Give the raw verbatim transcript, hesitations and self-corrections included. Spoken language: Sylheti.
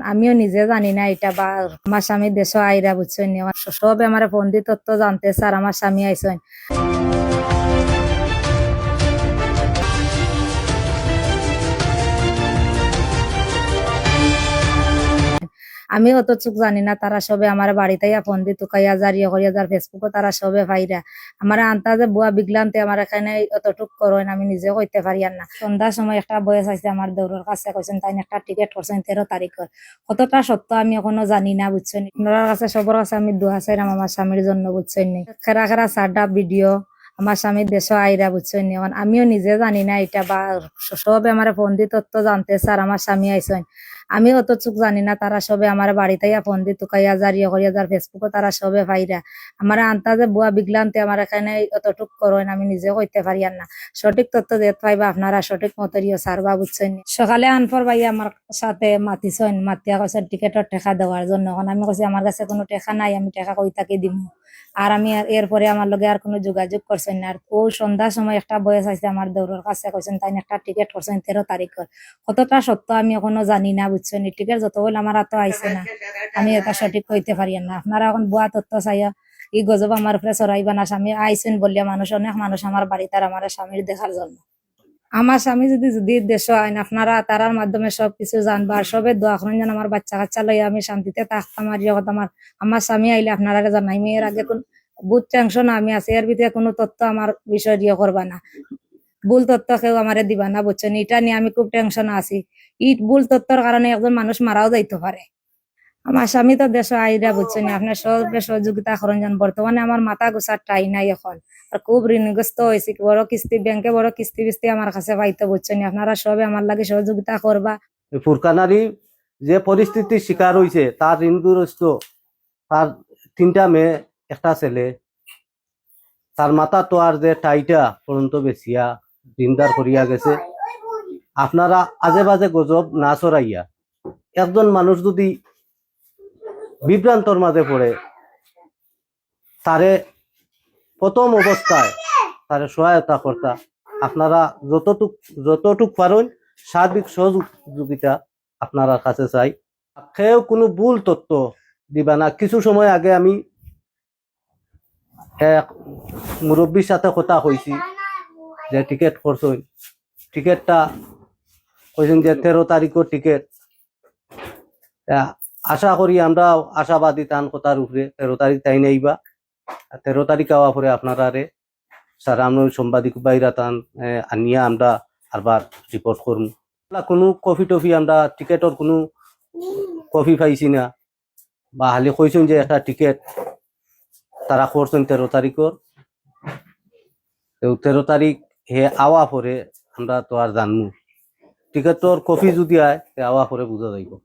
আমিও নিজে জানি না ইটা বা আমার স্বামী দেশো আইরা, বুঝছইন নি? স-, সবে আমারে ফোন দি তথ্য জানতে, "স্যার, আমার স্বামী আইছইন।" আমি অত চুক জানি না, তারা সবে আমারে বাড়িত আইয়া ফোন দি তুকাইয়া যার, ইয়ে করিয়া যার, Facebook-ও তারা সবে পাইরা। আমারে আন্তাজে বুয়া বিগলান্তে আমারে কেনে অতটুক করইন, আমি নিজেও কইতে পারিয়ার না। সন্ধ্যার সময় একটা বয়েস আইছে আমার দেওরর কাছে, কইছইন তাইন একটা টিকেট করছইন তেরো তারিখর। কতটা সত্য আমি অখনো জানি না, বুঝছইন নি? আপনারার কাছে, সবর কাছে আমি দোয়া চাইরাম আমার স্বামীর জন্য, বুঝছইন নি? কেরা কেরা সারডা ভিডিও, আমার স্বামী দেশো আইরা, বুঝছইন নি? অখন আমিও নিজে জানি না ইটা বা স-, সবে আমারে ফোন দি তথ্য জানতে, "স্যার, আমার স্বামী আইছইন।" আমি অত চুক জানি না, তারা সবে আমারে বাড়িত আইয়া ফোন দি তুকাইয়া যার, ইয়ে করিয়া যার, Facebook-ও তারা সবে পাইরা। আমারে আন্তাজে বুয়া বিগলান্তে আমারে কেনে অতটুক করইন, আমি নিজেও কইতে পারিয়ার না। সঠিক তথ্য যেত পাইবা আপনারা সঠিক মতো ইয়ে সারবা, বুঝছইন নি? সকালে আনফর ভাইয়া আমার সাথে মাতিছইন, মাতিয়া কইছইন টিকেটর টেকা দেওয়ার জন্য। অখন আমি কইছি, "আমার কাছে কুনু টেকা নাই, আমি টেকা কই থাকি দিমু?" আর আমি আর, এরপরে আমার লগে আর কুনু যোগাযোগ করছইন না। আর অউ সন্ধ্যার সময় একটা বয়েস আইছে আমার দেওরর কাছে, কইছইন তাইন একটা টিকেট করছইন তেরো তারিখর। কতটা সত্য আমি অখনো জানি না, বুঝছইন নি? টিকেট যত অইল আমার আতো আইছে না, আমি ইটা সঠিক কইতে পারিয়ার না। আপনারা অখন বুয়া তথ্য চাইয়া ই গজব আমার উপরে ছড়াইবা না। স্বামী আইছইন বলিয়া মানুষ, অনেক মানুষ আমার বাড়িত আর আমার স্বামীর দেখার জন্য। আমার স্বামী যুদি, যুদি দেশো আইন, আপনারা তারার মাধ্যমে সব কিছু জানবা। আর সবে দোয়া করইন যেন আমার বাচ্চা কাচ্চা লইয়া আমি শান্তিতে থাকতাম। আর ইয়ে করতাম, আর আমার স্বামী আইলে আপনারারে জানাইমু। এর আগে কুন, বহুত টেনশন আমি আছি, এর ভিতরে কুনু তথ্য আমার বিষয় ইয়ে করবা না, ভুল তথ্য কেউ আমারে দিবা না, বুঝছইন নি? ইটা নিয়া আমি খুব টেনশন আছি। ই ভুল তথ্যর কারণে একজন মানুষ মারাও যাইতো পারে। আমার স্বামী তো দেশো আইরা, বুঝছইন নি? আপনে সবে সহযোগিতা করইন যেন। বর্তমানে আমার মাথা গুছার ঠাই নাই অখন। আর খুব ঋণগ্রস্ত অইছি, বড় কিস্তি, ব্যাংকে বড় কিস্তি বিস্তি আমার কাছে পাইতো, বুঝছইন নি? আপনারা সবে আমার লাগি সহযোগিতা করবা। এই ফুরকান আলী যে পরিস্থিতির শিকার অইছে, তার ঋণগ্রস্ত, তার তিনটা মেয়ে, একটা ছেলে, তার মাথাত তো আর যে ঠাইটা পর্যন্ত বেচিয়া ঋণদার করিয়া গেছে। আপনারা আজে বাজে গজব না ছড়াইয়া, একজন মানুষ যুদি বিভ্রান্তর মাঝে পড়ে, তারে প্রথম অবস্থায় তারে সহায়তা করতা। আপনারা যতটুক, যতটুক পারইন সার্বিক সহযোগিতা আপনারার কাছে চাই। কেউ কুনু ভুল তথ্য দিবা না। কিছু সময় আগে আমি এক মুরব্বির সাথে কথা কইছি যে টিকেট করছইন, টিকেটটা কইছইন যে তেরো তারিখর টিকেট। আহ, আশা করি, আমরা আশাবাদী তান কথার উপরে, তেরো তারিখ তাইন আইবা। আর তেরো তারিখ আওয়ার পরে আপনারারে সারা আমরা সাংবাদিক ভাইরা তান, আহ, আনিয়া আমরা আরবার রিপোর্ট করমু। আমরা কুনু কপি টপি, আমরা টিকেটর কুনু কপি পাইছি না। বা খালি কইছইন যে একটা টিকেট তারা করছইন তেরো তারিখর। তো তেরো তারিখ হে আওয়ার পরে আমরা তো আর জানমু। টিকেটর কপি যুদি আয়, তে আওয়ার পরে বুঝা যাইবো।